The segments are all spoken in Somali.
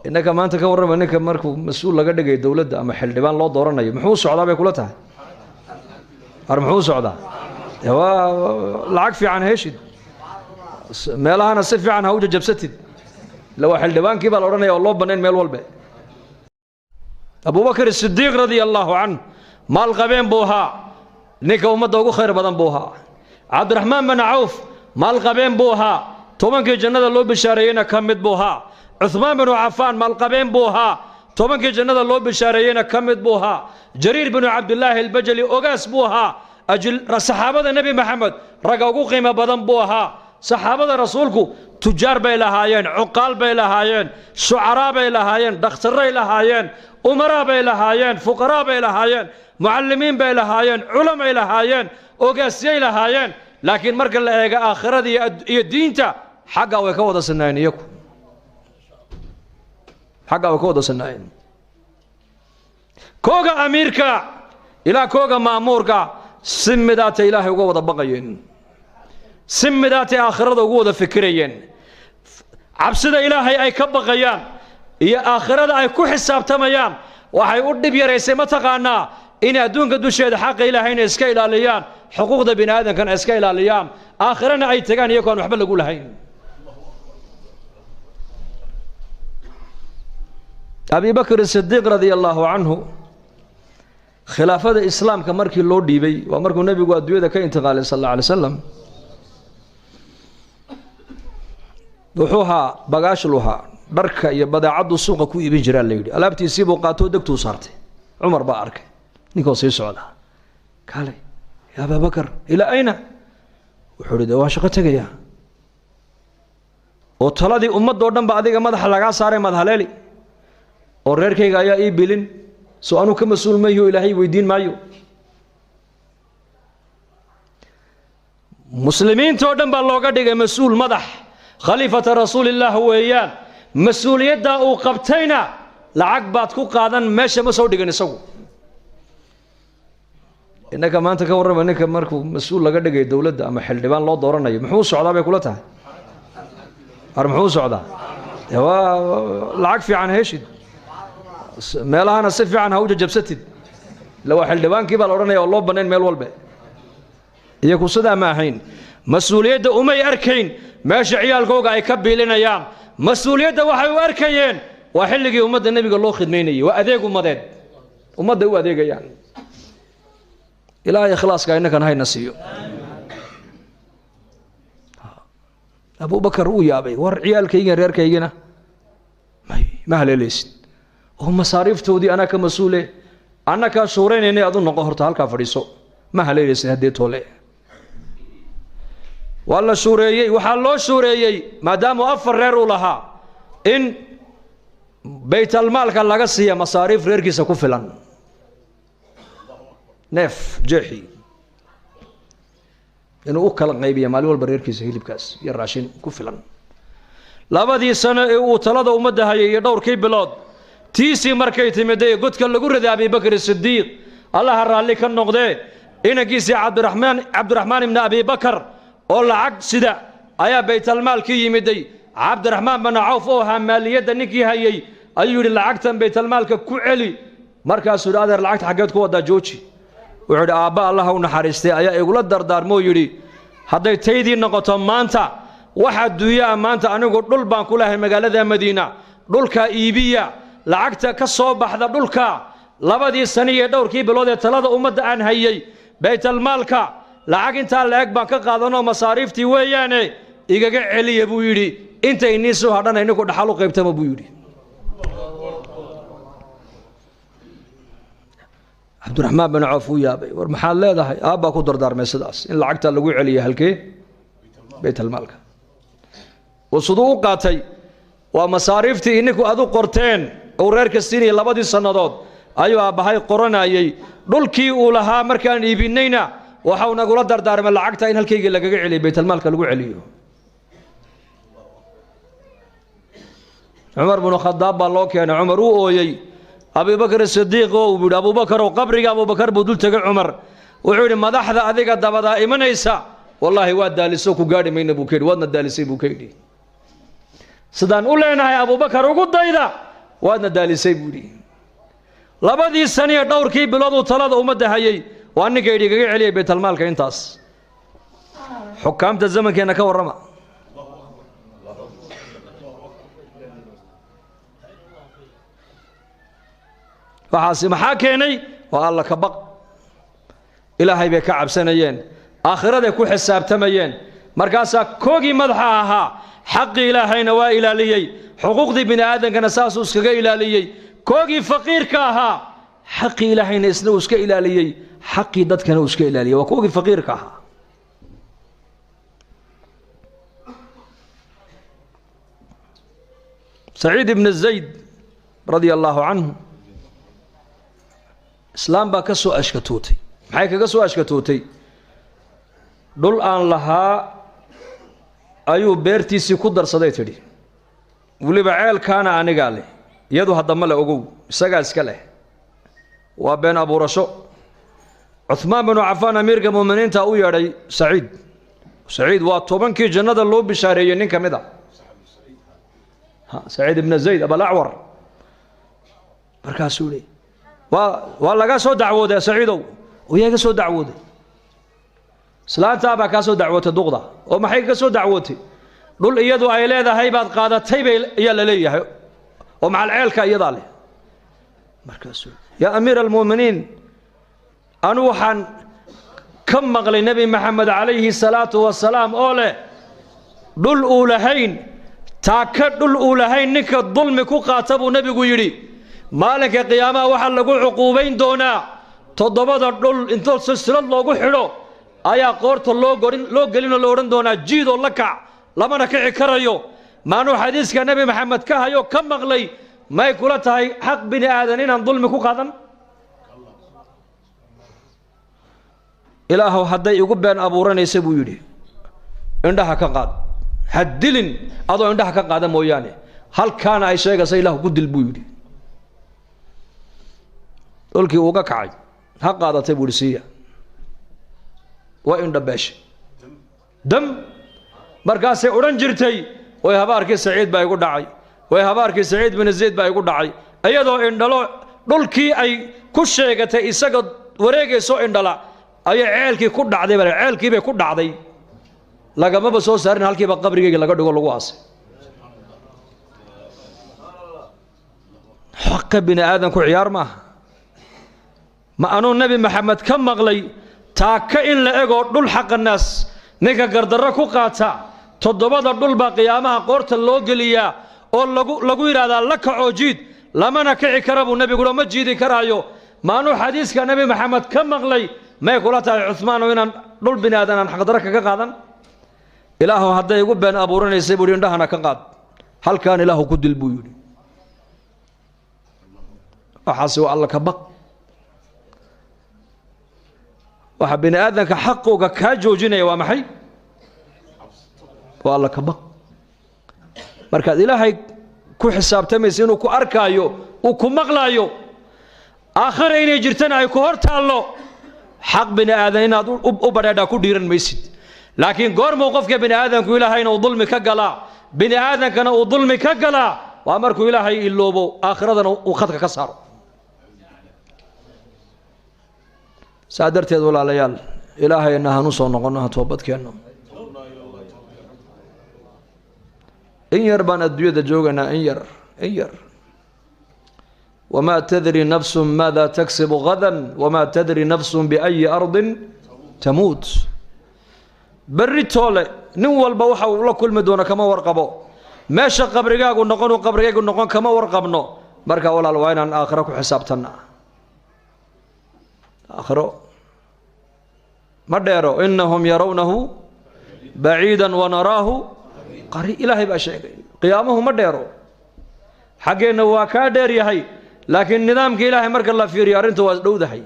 Innaka maanta ka warrama, ninka markuu mas-uul laga dhigayo dowladda ama xildhibaan loo dooranayo, muxuu u socdaa bay kula tahay? Ar muxuu u socdaa? Dee waa lacag fiican heshid, meelahana si fiican ha u jajabsatid, ila waa xildhibaankii baa la odhanaya oo loo bannayn meel walbe. Abubakar Sidiiq radia allaahu canh maal qabeen buu ahaa, ninka ummadda ugu khayr badan buu ahaa. Cabdiraxmaan bin Cawf maal qabeen buu ahaa, 10kii jannada loo bishaareeyeyna ka mid buu ahaa. Cuhmaan binu Cafaan maalqabeen buu ahaa, 10kii jannada loo bishaareeyeyna ka mid buu ahaa. Jariir binu Cabdilaahi Albajali ogaas buu ahaa, saxaabada Nebi Maxamed ragga ugu qiimo badan buu ahaa. Saxaabada rasuulku tujaar bay lahaayeen, cuqaal bay lahaayeen, shucaraa bay lahaayeen, dhakhtarray lahaayeen, umaraa bay lahaayeen, fuqaraa bay lahaayeen, mucallimiin bay lahaayeen, culamay lahaayeen, ogaasyay lahaayeen. Laakiin marka la eego aakhirada iyo diinta, xaggaa way ka wada sinaayeen iyaku, xaggaa way ka wada sinaayeen. Kooga amiirka ilaa kooga maamuurka si midaatay Ilaahay uga wada baqayeen, si midaatay aakhirada ugu wada fikirayeen. Cabsida Ilaahay ay ka baqayaan iyo aakhirada ay ku xisaabtamayaan waxay u dhib yaraysay, ma taqaanaa, inay adduunka dusheeda xaqa Ilaahayna iska ilaaliyaan, xuquuqda bini aadamkana iska ilaaliyaan, aakhirana ay tagaan iyagoo aan waxba lagu lahayn. Abi Bakr Sidiiq radia allaahu canhu khilaafada islaamka markii loo dhiibay, waa markuu nebigu adduunyada ka intiqaalay sal alla alay slam, wuxuu ahaa bagaashlu ahaa, dharka iyo badeecaddu suuqa ku iibin jiraa la yidhi. Alaabtiisii buu qaatoo degtuu saartay. Cumar baa arkay ninkoo sii socda. Kaalay ya Abaabakar, ilaa ayna? Wuxuu ihi, de waan shaqo tegayaa. Oo taladii ummadoo dhan ba adiga madaxa lagaa saaray, maad haleeli oo reerkayga ayaa ii bilin, soo anuu ka mas-uul mayo, Ilaahay weydiin maayo? Muslimiintoo dhan baa looga dhigay mas-uul, madax, khaliifata rasuulillaah weeyaan. Mas-uuliyaddaa uu qabtayna lacag baad ku qaadan meesha ma soo dhigin isagu. Innaka maanta ka warrama, ninka markuu mas-uul laga dhigayo dowladda ama xildhibaan loo dooranayo, muxuu u socdaa bay kula tahay? Ar muxuu u socdaa? Dee waa lacag fiican heshid, meelahana si fiican ha u jajabsatid, ila waa xildhibaankii baa la odhanaya oo loo bannayn meel walbe. Iyaku sidaa ma ahayn. Mas-uuliyadda umay arkayn meesha ciyaalkooga ay ka biilinayaan. Mas-uuliyadda waxay u arkayeen waa xilligii ummadda nebiga loo khidmaynayay, waa adeeg ummadeed, ummadday u adeegayaan. Ilaahay ikhlaaska innakan hayna siiyo. Abubakar uu yaabay, war ciyaalkaygiina reerkaygina may ma haleelaysid oo masaariiftoodii anaa ka mas-uule, annakaa shuuraynaynay, adu noqo horta halkaa fadhiiso, ma haleelaysid. Haddee toole waa la shuureeyey. Waxaa loo shuureeyey maadaamuu 4 reer uu lahaa in baytalmaalka laga siiya masaariif reerkiisa ku filan, neef jeexi inuu u kala qaybiya maalin walba reerkiisa hilibkaas iyo raashin ku filan. 2dii sano ee uu talada ummadda hayay iyo dhowrkii bilood, tiisii markay timiday godka lagu riday Abibakr Sidiiq, Allaha raalli ka noqdee, inankiisii Cabdiraxmaan, Cabdiraxmaan ibni Abibakar oo lacag sida ayaa baytalmaalkii yimiday. Cabdiraxmaan bin Cawf oo ahaa maaliyadda ninkii hayay ayuu yidhi, lacagtan baytalmaalka ku celi. Markaasuu yidhi, adeer, lacagta xaggeed ku wadaa? Jooji. Wuxuu yidhi, aabba Allah u naxariistay ayaa igula dardaarmoo yidhi, hadday taydii noqoto maanta wax adduunyaa maanta anigu dhul baan ku lahay magaalada Madiina, dhulka iibiya, lacagta ka soo baxda dhulka 2dii sani iyo dhowrkii bilood ee talada ummadda aan hayay baytalmaalka lacag intaa la-eg baan ka qaadanoo masaariiftii weeyaane igaga celiya buu yidhi, inta inii soo hadhana ininku dhaxal u qaybtama buu yidhi. Cabdiraxmaan bin Cawf uu yaabay, war maxaad leedahay? Aabbaa ku dardaarmay sidaas in lacagta lagu celiyo halkee? Baytalmaalka. Oo siduu u qaatay? Waa masaariiftii ininku adu qorteen uu reerka siinayay 2dii sannadood ayuu aabbahay qoranayey. Dhulkii uu lahaa markaan iibinayna waxau nagula dardaarmay lacagta in halkaygii lagaga celiyo, baytalmaalka lagu celiyo. Cumar binu Khadaab baa loo keenay. Cumar uu ooyey. Abibakr Sidiiq oo uu yidhi, Abubakarow, qabriga Abubakar buu dul tegay Cumar. Wuxuu yidhi, madaxda adiga dabadaa imanaysa wallaahi waa daaliso, ku gaadhi mayna buu ka yidhi, waadna daalisay buu ka yidhi. Sidaan u leenahay Abubakar ugu dayda, waadna daalisay buu yidhi. Labadii saniyo dhowrkii bilood uu talada ummadda hayay waa ninka yidhi igaga celiyay baytalmaalka intaas. Xukaamta zamankeenna ka warrama. Waxaasi maxaa keenay? Waa Alla ka baq. Ilaahay bay ka cabsanayeen, aakhiraday ku xisaabtamayeen. Markaasaa koogii madaxa ahaa xaqii Ilaahayna waa ilaaliyey, xuquuqdii bini aadankana saasuu iskaga ilaaliyey. Koogii faqiirka ahaa xaqii Ilaahayna isna uu iska ilaaliyey, xaqii dadkana uu iska ilaaliyey. Waa koogii faqiirka ahaa. Saciid ibn Zayd radia allaahu canhu islaam baa ka soo ashkatootay. Maxay kaga soo ashkatootay? Dhul aan lahaa ayuu beertiisii ku darsaday, tidhi weliba ceelkaana anigaa leh, iyadu haddama le, ogow, isagaa iska leh. Waa been abuurasho. Cuhmaan binu Cafaan amiirka mu'miniinta u yeedhay Saciid. Saciid waa 10kii jannada loo bishaareeyey nin ka mid a, Saciid ibna Zayd Abalacwar. Markaasuu leey waa laga soo dacwooday Saciidow. Yaa iga soo dacwooday? Islaantaa baa kaa soo dacwootay, duqda. Oo maxay kaga soo dacwootay? Dhul iyadu ay leedahay baad qaadatay bay ayaa la leeyahay, oo macal ceelka iyadaa leh. Markaasuu yaa amiira almu'miniin, anu waxaan ka maqlay Nebi Maxamed calayhi salaatu wasalaam oo leh dhul uu lahayn, taaka dhul uu lahayn ninka dulmi ku qaata buu nebigu yidhi, maalinka qiyaamaha waxaa lagu cuquubayn doonaa 7da dhul intoo silsilad loogu xidho ayaa qoorta loo gorin loo gelinoo la odhan doonaa jiidoo la kac, lamana kici karayo. Maanuu xadiiska Nebi Maxamed ka hayo ka maqlay, may kula tahay xaq bini aadan inaan dulmi ku qaadan? Ilaahow hadday igu been abuuranaysa buu yidhi, indhaha ka qaad, ha dilin adoo indhaha ka qaada mooyaane, halkaana ay sheegaysa Ilaahu ku dil buu yidhi. Dhulkii uuga kacay, ha qaadatay buu yidhi, siiya. Waa indha beeshay dam. Markaasay odhan jirtay way habaarkii Saciid baa igu dhacay, way habaarkii Saciid bin Zayd baa igu dhacay. Iyadoo indhalo dhulkii ay ku sheegatay isaga wareegayso indhala ayay ceelkii ku dhacday, baa ceelkii bay ku dhacday, lagamaba soo saarin, halkiiba qabrigeyga laga dhigo lagu aasay. Xaqa bini aadamku ciyaar maaha. Ma anuu Nebi Maxamed ka maqlay taaka in la egoo dhul xaqa naas ninka gardarro ku qaata, 7da dhul baa qiyaamaha qoorta loo geliyaa oo lagu yidhahdaa la kacoo jiid, lamana kici kara buu nebiguna, ma jiidi karaayo. Maanuu xadiiska Nebi Maxamed ka maqlay, may kula tahay Cuhmaano inaan dhul bini aadan aan xaqdarro kaga qaadan? Ilaahu hadday igu been abuuranaysay buu yidhi, indhahana ka qaad, halkaan Ilaahu ku dil buu yidhi. Waxaasi waa Alla ka baq. Waxa bini aadamka xaqooga kaa joojinaya waa maxay? Waa Alla ka baq. Markaad Ilaahay ku xisaabtamaysa inuu ku arkaayo, uu ku maqlaayo, aakhira inay jirtana ay ku hor taallo, xaq bini aadan inaad u badheedhaa ku dhiiran maysid. Laakiin goormuu qofka bini aadamku Ilaahayna uu dulmi ka galaa, bini aadankana uu dulmi ka galaa? Waa markuu Ilaahay iloobo, aakhiradana uu khadka ka saaro. Saa darteed walaalayaal, Ilaahayna hanu soo noqonno, ha toobadkeenno. In yar baan adduunyada joogaynaa, in yar, in yar. Wamaa tadri nafsu maada taksibu gadan, wamaa tadri nafsu biayi ardin tamuut. Berri toole nin walba waxa uu la kulmi doono kama warqabo, meesha qabrigaagu noqon uu qabrigaygu noqon kama warqabno. Marka walaal, waa inaan aakhiro ku xisaabtanna. Aakhiro ma dheero. Inahum yarawnahu baciida wanaraahu qari, Ilaahay baa sheegay. Qiyaamuhu ma dheero, xaggeenna waa kaa dheer yahay, laakiin nidaamka Ilaahay marka la fiiriyo arrintu waa dhowdahay.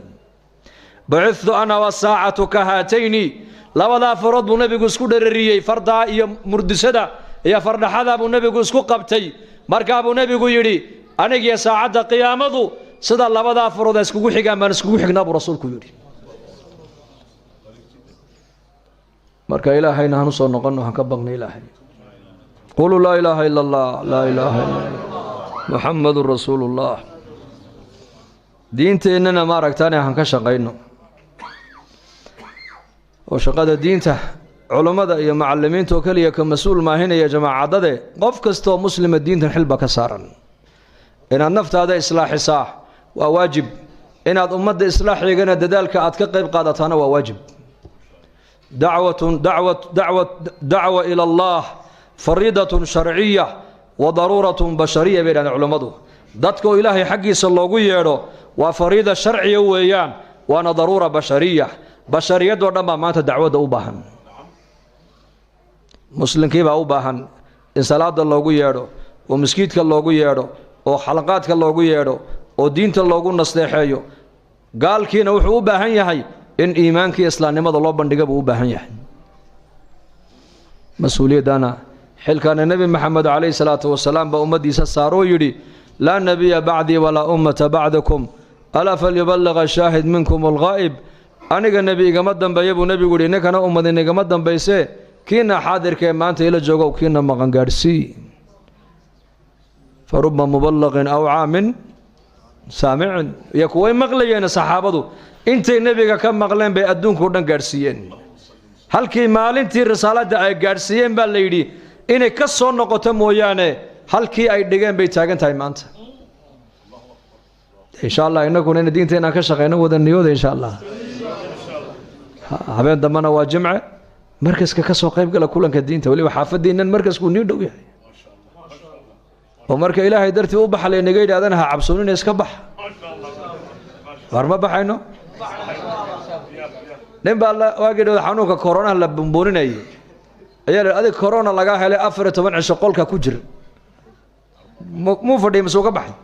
Bucithtu ana wasaacatu ka haatayni, labadaa farood buu nebigu isku dherariyey, fardaa iyo murdisada iyo fardhaxada buu nebigu isku qabtay. Markaa buu nebigu yidhi anigiyo saacadda qiyaamadu sida labadaa farood ay iskugu xigaan baan iskugu xignaa buu rasuulku yidhi. Marka Ilaahayna hanu soo noqonno, han ka baqna Ilaahay. Quluu laa ilaaha ila allah, laa ilaaha illa allah, muxamadun rasuulu ullah. Diinteennana maaragtaane han ka shaqayno, oo shaqada diinta culummada iyo macalimiinta oo keliya ka mas-uul maahinaya jamaacadade, qof kastoo muslima diintan xilba ka saaran. Inaad naftaada islaaxisaa waa waajib, inaad ummadda islaaxeegana dadaalka aad ka qayb qaadataana waa waajib. Dacwatun dacwa dacwa dacwa ila allah fariidatun sharciya wa daruuratun bashariya bay yidhahdeen culummadu. Dadka oo ilaahay xaggiisa loogu yeedho waa fariida sharciya weeyaan, waana daruura bashariya. Bashariyadoo dhan baa maanta dacwadda u baahan. Muslimkiibaa u baahan in salaada loogu yeedho, oo maskiidka loogu yeedho, oo xalaqaadka loogu yeedho, oo diinta loogu nasteexeeyo. Gaalkiina wuxuu u baahan yahay in iimaankii islaamnimada loo bandhiga buu u baahan yahay. Mas-uuliyaddana xilkaana Nebi Maxamed calayhi salaatu wasalaam baa ummaddiisa saaroo yidhi: laa nebiya bacdii walaa ummata bacdakum, alaa falyuballiq ashaahid minkum alghaa'ib. Aniga nebi igama dambeeya buu nebigu yidhi, ninkana ummadin igama dambaysee, kiina xaadirka ee maanta ila joogow kiina maqan gaadhsii. Fa ruba muballaqin aw caamin saamicin. Iyo kuway maqlayeen saxaabadu intay nebiga ka maqleen bay adduunka o dhan gaadhsiiyeen. Halkii maalintii risaaladda ay gaadhsiiyeen baa la yidhi inay ka soo noqoto mooyaane, halkii ay dhigeen bay taagan tahay maanta. Insha allah innaguna ina diinta inaan ka shaqeyno wada niyooda insha allah. Habeen dambena waa jimce, markaska ka soo qayb gala kulanka diinta. Weliba xaafadiinnan markaskuu nii dhow yahay, oo marka ilaahay dartii u baxa laynaga yidhahdana ha cabsoonina, iska bax. War ma baxayno? Nin baa waagii dhawda xanuunka koronaha la bumbuuninayay ayaa la adig korona lagaa helay, 14 cisho qolka ku jir. Muu fadhiyay mise uu ka baxay?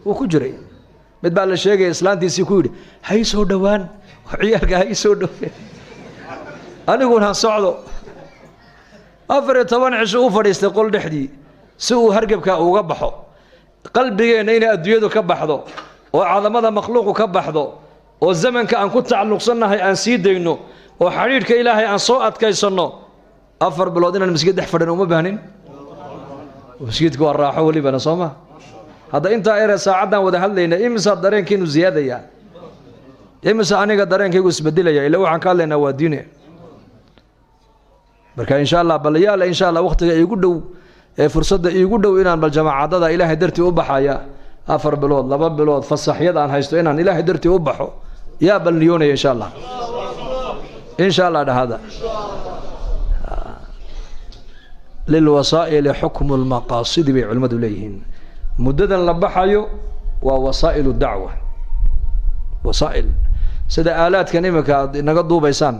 Wuu ku jiray. Mid baa la sheegaya islaantiisii ku yidhi: ha ii soo dhowaan, ciyaalka ha ii soo dhowaan, aniguna ha socdo. 14 cisho u fadhiistay qol dhexdii si uu hargebka uga baxo. Qalbigeenna inay adduunyadu ka baxdo, oo cadamada makhluuqu ka baxdo, oo zamanka aan ku tacalluqsannahay aan sii dayno, oo xadhiidhka ilaahay aan soo adkaysanno, 4 bilood inaan maskiid dhex fadhino uma baahnin. Maskiidku waa raaxo welibana, soo ma? Hadda intaa ere saacaddaan wada hadlayna imisaa dareenkiinu ziyaadaya, imise aniga dareenkaygu isbedelaya? Ila waxaan ka hadlaynaa waa diine. Marka insha allah bal yaala, insha allah wakhtiga iigu dhow ee fursadda iigu dhow inaan bal jamaacadada ilaahay dartii u baxaya, 4 bilood, 2 bilood fasaxyada aan haysto inaan ilaahay dartii u baxo, yaa bal niyoonaya insha allah? Insha allah dhahada. Lilwasaa'ili xukmu lmaqaasidi bay culimmadu leeyihiin. Muddadan la baxayo waa wasaa'ilu dacwa, wasaa'il sida aalaadkan iminka aad inaga duubaysaan.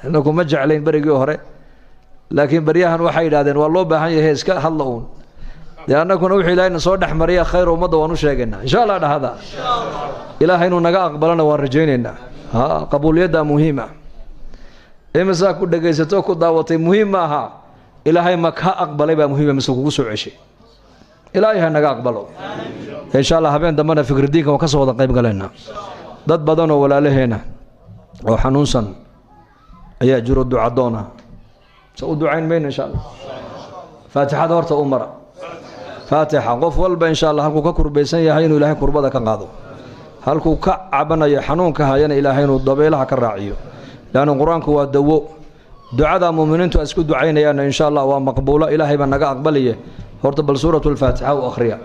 Inaku ma jeclayn berigii hore, laakiin baryahan waxay yidhahdeen waa loo baahan yahay, iska hadla uun. Dee annaguna wuxuu ilahayna soo dhex mariya khayr ummadda waan u sheegaynaa insha allah dhahada. Ilaahay inuu naga aqbalana waan rajaynaynaa. Ha qabuuliyaddaa muhiima. Imisaa ku dhegaysato ku daawatay muhiim ma aha, ilaahay ma ka aqbalay baa muhiima, mise kugu soo ceshay. Ilaahay ha naga aqbalo insha allah. Habeen dambena fikridiinka waan ka soo wada qayb galaynaa. Dad badan oo walaalaheena oo xanuunsan ayaa jiro, ducadoona se u ducayn mayno insha allah? Faatixada horta u mara, faatixa. Qof walba insha allah halkuu ka kurbaysan yahay inuu ilaahay kurbada ka qaado, halkuu ka cabanayo xanuunka hayana ilaahay inuu dabaylaha ka raaciyo, leanna qur-aanku waa dawo. Ducada muuminiintu ay isku ducaynayaanna insha allah waa maqbuulo, ilaahay baa naga aqbalaye. Horta bal suuratu lfaatixa u akhriya.